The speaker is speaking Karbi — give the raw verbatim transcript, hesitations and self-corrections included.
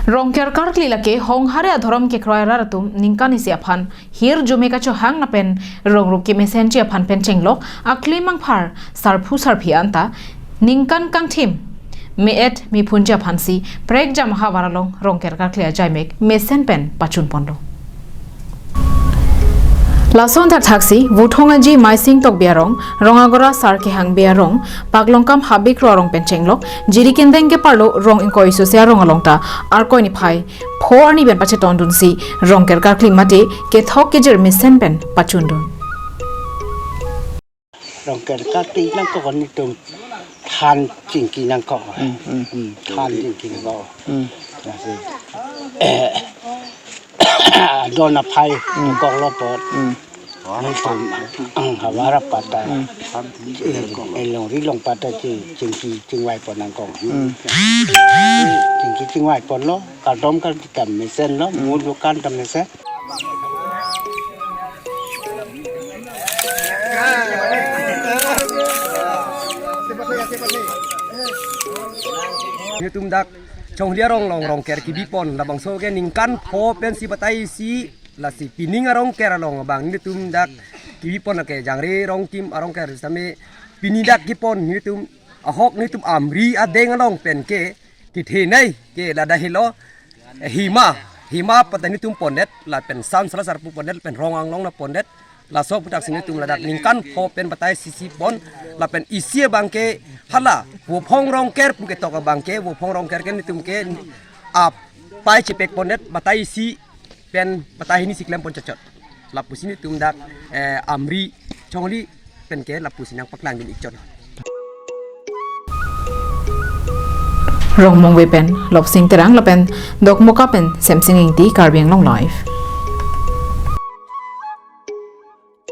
Rongker karkli lake Honghare adhorom kekroi arat atum ningkan isi aphan hirjume kachohang lapen rongrup kemesenji aphan pen chenglok akli mangphar sarphu sarpi anta ningkan kangthim me-et mephunji aphansi prekjam ahavar along Rongker karkli ajaimek mesen pen pachunponlo. Lason thakthaksi Vuthong Aji Maising Tokbi arong, Rong Agora Sar Kehang Bey arong, Paklongkam Habikro arong pen chenglok Jirikindeng keparlo rong ingkoi isusi arong along ta Arkoi niphai pho arni pen pachetondunsi Rongker karkli mate kethok kejir mesen pen pachundun. Rongker karkli nangkok nelitum than chingki nangkok. Hmm, hmm. Hmm, than chingki nangkok. Hmm. Lasi, eh, adon aphai nangkoklo apot. Hmm. Nelitum ang havar apat ta. Hmm. Eh, eh, longri longpat ta chi, chingki chingvaipon nangkok. Hmm. Chingki chingvaiponlo, kardom karkli ta mesenlo, hmm, mo dukan ta mesen. Nelitum dak Chonghli arong along Rongker kebipon, labangso ke ningkan pho pensi batai isi, lasi pining arongker along abang nelitum dak kebipon lake Jangre Rongkim arongker sitame pini dak kepon nelitum ahok nelitum Amri adeng along pen ke kethenei ke ladak helo, eh, Hima, Hima pata nelitum pondet, lapen San Sala Sarpu pondet, lapen Rong Anglong na pondet, laso aputhaksi nelitum ladak ningkan pho pen batai isi pon, lapen isi abang ke hala, Vuphong Rongker pu ketok abang ke, Vuphong Rongker ke nelitum ke apai chepek pondet, batai isi pen batai hini si klempon chotchot. Lapusi nelitum dak, eh, Amri Chonghli pen ke lapusi nangpaklangdun ikchot. Rongmongve pen Lopsing Terang lapen Dokmoka pen Semsing Ingti, Karbi Anglong Live.